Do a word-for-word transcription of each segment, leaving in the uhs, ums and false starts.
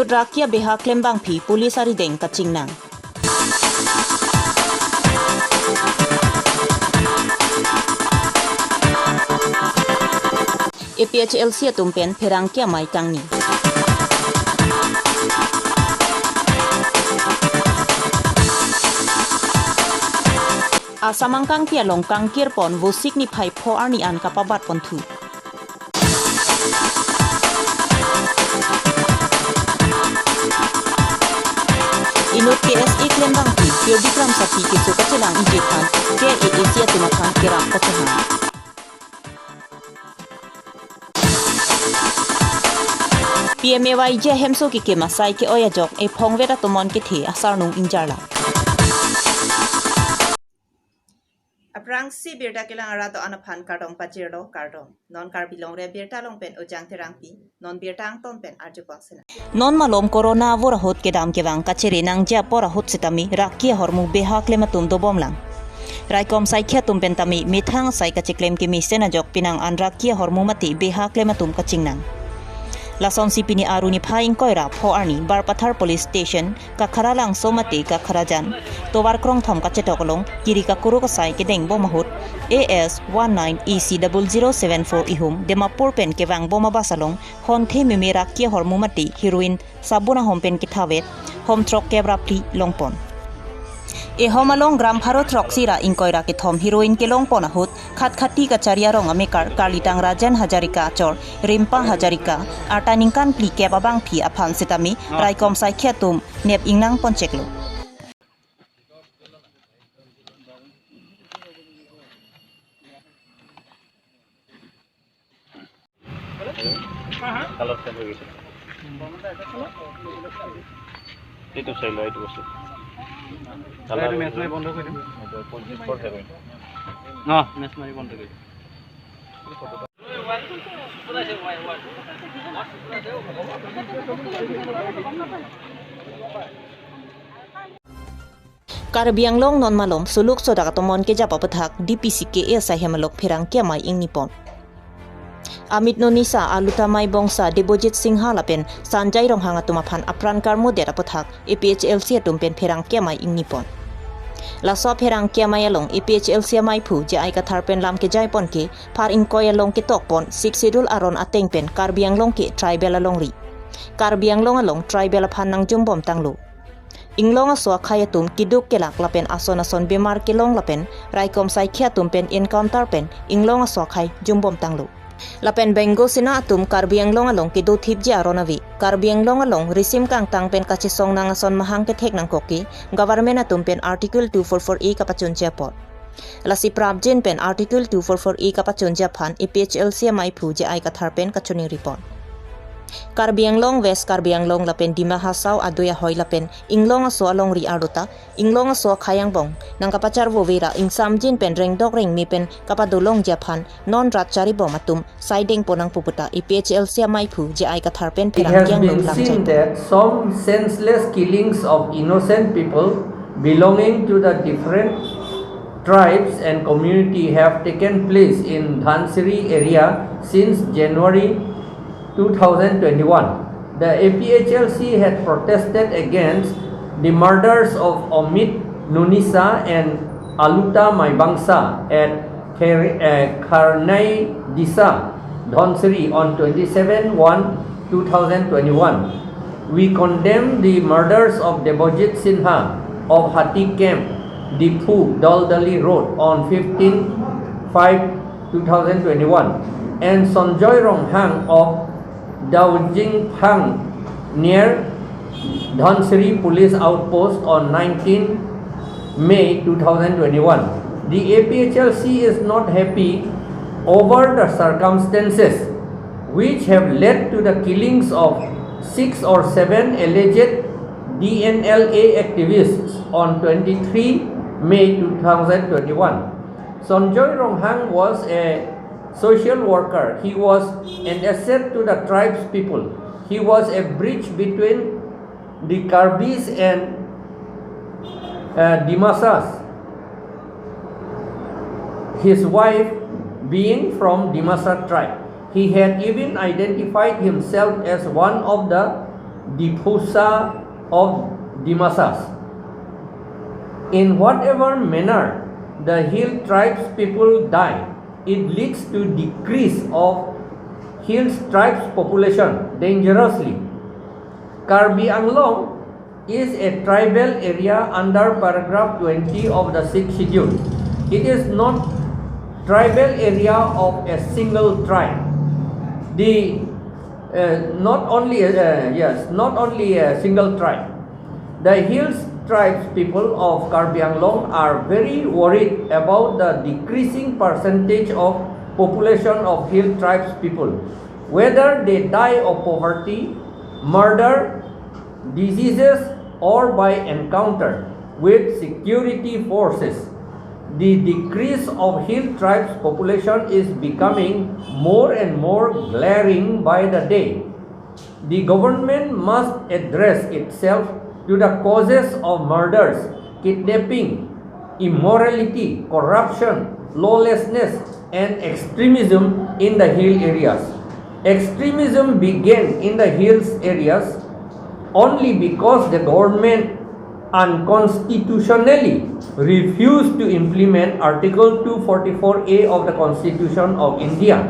Rakia beha klembangpi police arideng kachingnang. A P H L C atum pen pherangke amei kangni. Asamang kangpi along kangkir pon Vosik niphai pho arni an kapabat ponthu. Inut K S A klembangpi Pir Bikram Sathi keso kachelang iji aphan K A A C atum aphan kerap kachehang. P M A Y G ahemso kekim asai ke-oi ajok ephongvet atomon kethe asarnung ingjarlang. Aphrangsi birta kelang arat do-an aphan kardom pajirlo, kardom. Non Karbi Longri Abirta along pen Ojang Terangpi, non birta angton pen arjupon sena. Non malom corona avur ahut kedam kevang kachere nangji apor ahut sitame rakia ahormu beha klem atum dobomlang. Raikom saikhi atum pen tame methang asai kacheklem kemesen ajok penang an rakia ahormu mate beha klem atum kachingnang. Lasonsi pini Aru niphai ingkoi ra pho arni Barpathar Police Station, Kakhara Langso mate Kakhara Jan, tovar krongthom kachetok along kiri kakuruk asai kedeng bom ahut A S one nine A C double zero seven four ihum Dimapur pen kevang bom abus along honthe meme rakia ahormu mate heroin sabun ahom pen kethavet hom throkkep ra phli longpon. Ehom along gram pharo throksi ra ingkoi ra kethom heroin kelongpon ahut khatkhati kachari arong amekar karlitang Rajan Hazarika achor Rimpang Hazarika arta ningkan phlikep abangpi aphan sitame raikom saikhi atum nep ingnang poncheklo. Colour change হৈ গৈছে। এইটো চাই লোৱা, এইটো আছে। এইটো মেচ মাৰি বন্ধ কৰি দিম। এইটো পঁচিছশ হেৰোইন। অ, মেচ মাৰি বন্ধ কৰি দিম। Karbi Anglong non malom suluk sodak atomon kejap aputhak D P C K A asai hem along pherangke amei ingnipon. Amit Nunisa, Aluta Maibongsa, Debojit Singha lapen Sanjay Ronghang atum aphan apran karmudet aputhak A P H L C atum pen pherangke amei ingnipon. Laso pherangke amei along A P H L C ameiphu J I Kathar pen lam kejaipon ke phar ingkoi along ketokpon Sixth Schedule aron ateng pen Karbi Anglong ke tribal alongri. Karbi Anglong along tribal aphan nangjumbom tanglo. Inglong aso akhai atum keduk kelak lapen ason ason bemar kelong lapen raikom saikhi atum pen encounter pen inglong aso akhai jumbom tanglo. Lapen Bengo Sena atum Karbi Anglong along kedothipji aron ave. Karbi Anglong along risim kangtang pen kachesong nang ason mahang kethek nangkok ke government atum pen Article two four four A kapachunji apot. Lasi prapjin pen Article two four four A kapachunji aphan A P H L C ameiphu J I Kathar pen kachiningripon. Karbi Anglong, West Karbi Anglong lapen Dima Hasao adui ahoi lapen inglong aso alongri arlo ta inglong aso akhai angbong nangkapacharvo vera ingsamjin pen rengdok rengme pen kapadolongji aphan non rat charibom atum saidengpo nangpo pu ta A P H L C ameiphu J I Kathar pen pherangke anglong lamjai. It has been seen that some senseless killings of innocent people belonging to the different tribes and community have taken place in Dhansiri area since January two thousand twenty-one. The A P H L C had protested against the murders of Amit Nunisa and Aluta Maibangsa at Kher-, uh, Kharnai Disa, Dhansiri on twenty-seven one two thousand twenty-one. We condemn the murders of Debojit Sinha of Hati Camp, Diphu, Doldali Road on fifteen five two thousand twenty-one, and Sanjoy Ronghang of Daojingphang near Dhansiri Police Outpost on nineteen May two thousand twenty-one. The A P H L C is not happy over the circumstances which have led to the killings of six or seven alleged D N L A activists on twenty-three May two thousand twenty-one. Sanjoy Ronghang was a social worker. He was an asset to the tribes people. He was a bridge between the Karbis and, uh, Dimasas. His wife being from Dimasa tribe. He had even identified himself as one of the Diphasa of Dimasas. In whatever manner the hill tribes people die, it leads to decrease of hill tribes population dangerously. Karbi Anglong is a tribal area under paragraph twenty of the Sixth Schedule. It is not tribal area of a single tribe. The, uh, not only, uh, yes, not only a single tribe. The hills tribes people of Karbi Anglong are very worried about the decreasing percentage of population of hill tribes people, whether they die of poverty, murder, diseases, or by encounter with security forces. The decrease of hill tribes population is becoming more and more glaring by the day. The government must address itself to the causes of murders, kidnapping, immorality, corruption, lawlessness, and extremism in the hill areas. Extremism began in the hills areas only because the government unconstitutionally refused to implement Article two forty-four A of the Constitution of India.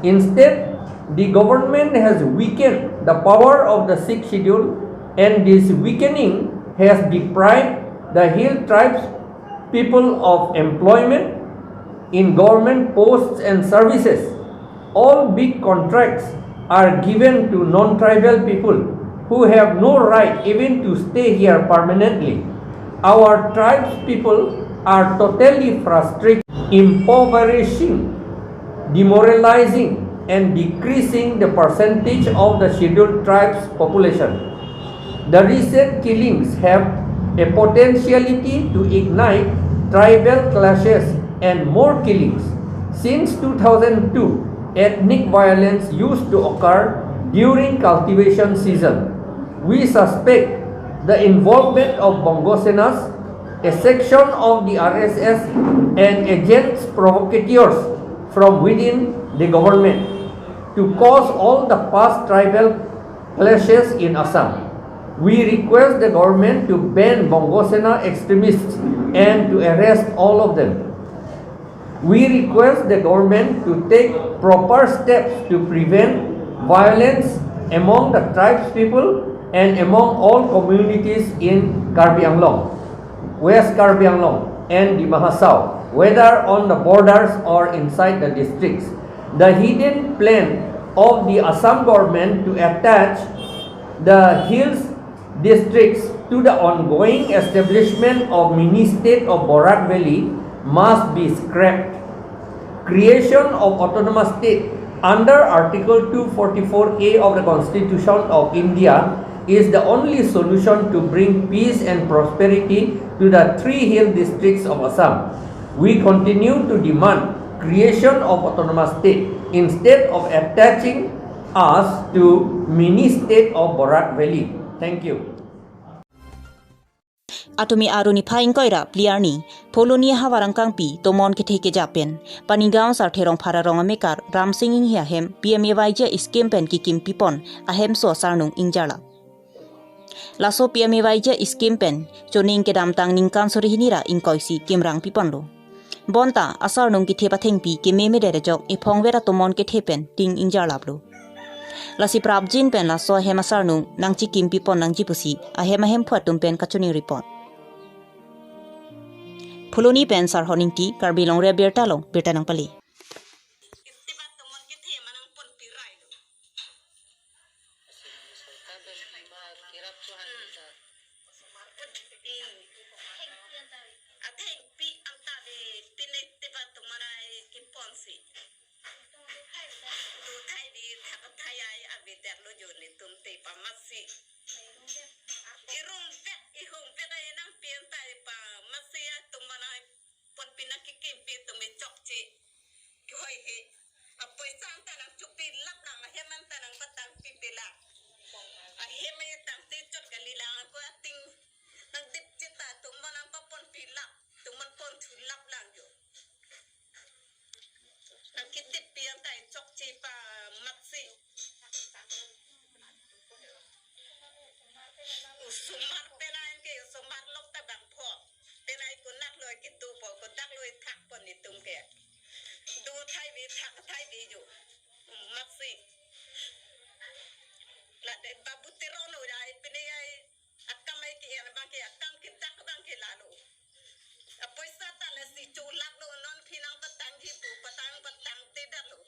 Instead, the government has weakened the power of the Sixth Schedule, and this weakening has deprived the hill tribes people of employment in government posts and services. All big contracts are given to non-tribal people who have no right even to stay here permanently. Our tribes people are totally frustrated, impoverishing, demoralizing, and decreasing the percentage of the scheduled tribes population. The recent killings have a potentiality to ignite tribal clashes and more killings. Since two thousand two, ethnic violence used to occur during cultivation season. We suspect the involvement of Bongo Senas, a section of the R S S, and agents provocateurs from within the government to cause all the past tribal clashes in Assam. We request the government to ban Bongo Sena extremists and to arrest all of them. We request the government to take proper steps to prevent violence among the tribes people and among all communities in Karbi Anglong, West Karbi Anglong, and Dima Hasao, whether on the borders or inside the districts. The hidden plan of the Assam government to attach the hills districts to the ongoing establishment of mini state of Barak Valley must be scrapped. Creation of autonomous state under Article two forty-four A of the Constitution of India is the only solution to bring peace and prosperity to the three hill districts of Assam. We continue to demand creation of autonomous state instead of attaching us to mini state of Barak Valley. Thank you. Atumi arni phai ingkoi ra phli arni, Phuloni havar angkangpi tomon kethe kejap pen Panigaon Sarthe Rongphar arong amekar Ramsing Inghi ahem P M A Y G scheme pen kekimpi pon ahemso asarnung ingjarlap. Laso P M A Y G scheme pen choning kedamtang ningkan suri hini ra ingkoi si kimrang piponlo. Bonta asarnung kethe pathengpi keme medet ajok ephong vera tomon kethe pen ting ingjarlaplo. Lasi prapjin pen laso ahem asarnung nangchekimpi pon nangji pusi ahem ahem phu atum pen kachiningri pon. Phuloni pen Sarhon Ingti, Karbi Longri Abirta along birta nangpale. Athengpi anta de pinit tiba tumara kiponsi. Luthai di thapa thai ai abidak lo jo netum te pamasi. Irum pet, ihum pet ai nangpi anta pamasi atum mana ponpi nangkekimpi atum chokche. Thak thai di jo. Maksi. Lade Babu Teron urai pini ai akam ai ke abang ke akam ke dak abang ke lalo. Apoisa ta lasi cholak lo non phinang patang ji pu patang patang te dalo.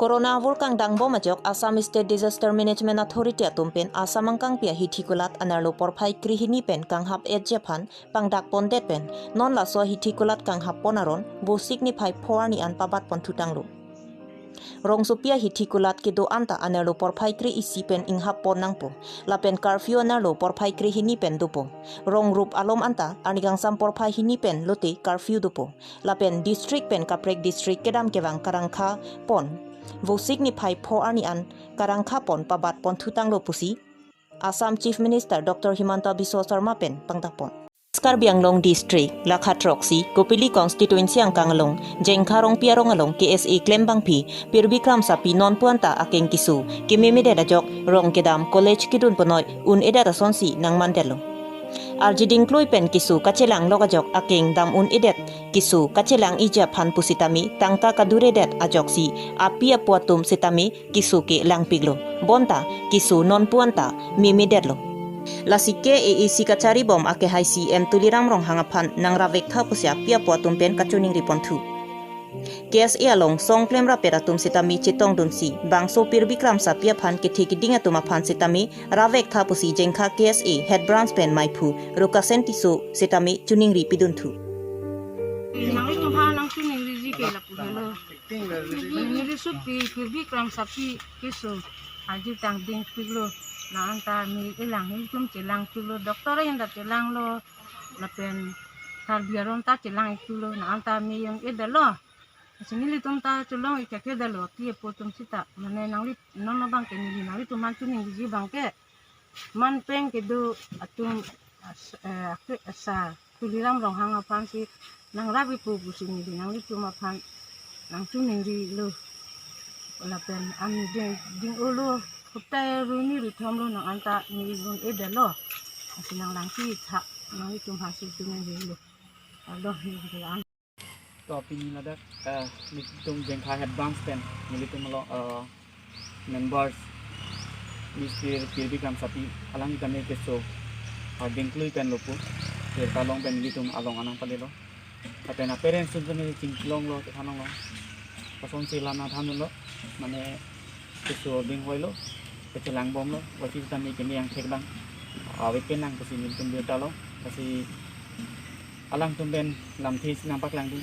Corona avur kangdangbom ajok Assam State Disaster Management Authority atum pen Assam angkangpi ahithi kulat anerlo porphai krehini pen kanghap etji aphan pangdak pondet pen non laso ahithi kulat kanghap pon aron Vosik niphai pho arni an pabat ponthu tanglo. Rongsopi ahithi kulat kedo anta anerlo porphai kre-isi pen inghap pon nangpo. Lapen curfew anerlo porphai krehini pen dopo. Rongrup alom anta arni kangsam porphai hini pen lote curfew dopo. Lapen district pen kaprek district kedam kevang karangkha pon Vosik niphai pho arni an karangkha pon pabat ponthu tanglo pusi Assam Chief Minister Doctor Himanta Biswa Sarma pen pangdak pon. Karbi Anglong District, Lakha throksi, Kopili Constituency angkang along, Jengkha Rongpi arong along K S A klembangpi, Pirbi Kramsapi nonpu anta akeng keso kememedet ajok, rong kedam college kedun ponoi un-edet asonsi nangmandetlo. Arjiding klui pen keso kachelang lok ajok akeng dam un-edet keso kachelang iji aphan pusitame tangka kaduredet ajoksi api apo atum sitame keso ke langpiklo. Bonta keso nonpu anta memedetlo. Lasi K A A C kacharibom akehai C M Tuliram Ronghang aphan nang ravek tha pusi api apo atum pen kachiningri ponthu. K S A along song klemrap pet atum sitame chetongdunsi bangso Pirbi Kramsapi aphan kethe keding atum aphan sitame ravek tha pusi Jengkha K S A Head Branch pen maiphu Rukasen Tisso sitame chiningri pidunthu. Nang itu ha nang chiningri ji ke lapu helo. Neli supi Pirbi Kramsapi keso aji tang dingpiklo. Nang anta mi elang ilitum chelangpiklo. Doctor ahin ta chelanglo. Lapen Karbi aron ta chelang-ikpiklo. Nang anta mi un-edetlo. Lasi nelitum ta chelong-ik ke dalo, api apo atum sita. Mane nangli non abang ke neli nanglitum aphan chiningri ji abang ke. Man pen kedo atum as-, eh, ake asa Tuliram Ronghang aphansi nangrap-ikpo pusi neli nanglitum aphan nang chiningrilo. Lapen an ding, ding-olo, kotai ru hini ru thom lo nang anta mi un-edetlo. Lasi nang langpi tha, nanglitum aphansi chiningrilo. Alo, neli an. To pini ladak, eh, nelitum Jengkha Head Branch pen, nelitum along, eh, members, Mister Pirbi Kramsapi, alang sitame keso, ah, dingklui pen lopu, Jirka along pen nelitum along anang palelo. Lapen a-parents atum sitame chingklonglo, chethanlonglo. Kosonsi lam nangthandunlo, mane, keso ding hoilo, kachelangbomlo, lasi sitame keme angthek abang, ah, ave pen nang pusi nelitum birta lo, lasi alangtum pen lamthe isi nangpaklangdun.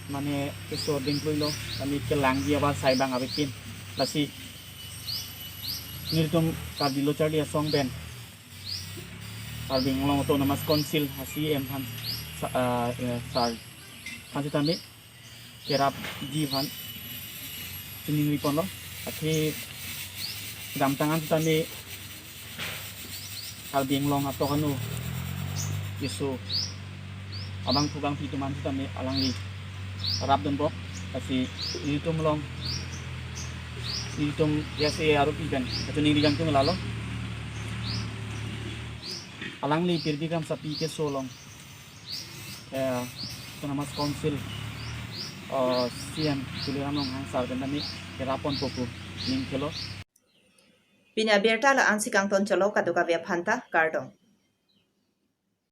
Mane keso dingkluilo, kami kelangji abar sai abang ave pen. Lasi nelitum Karbi Lo Charli Asong pen, Karbi Anglong Autonomous Council, a C M aphan, sa-, ah, eh, sar aphan sitame kerapji aphan chiningri ponlo. Athe kedamtang an sitame Karbi Anglong atok ano keso abangphu bangphi atum an sitame alangli rapdunbom. Lasi nelitum along, nelitum S A arupi pen kachiningri kangtung lalo. Alangli Pirbi Kramsapi keso along, eh, Autonomous Council, eh, C M Tuliram Ronghang sar pen tame kerap ponpo pu ning kelo. Pini abirta la-ansi kangton cholo, kadokave aphanta kardom.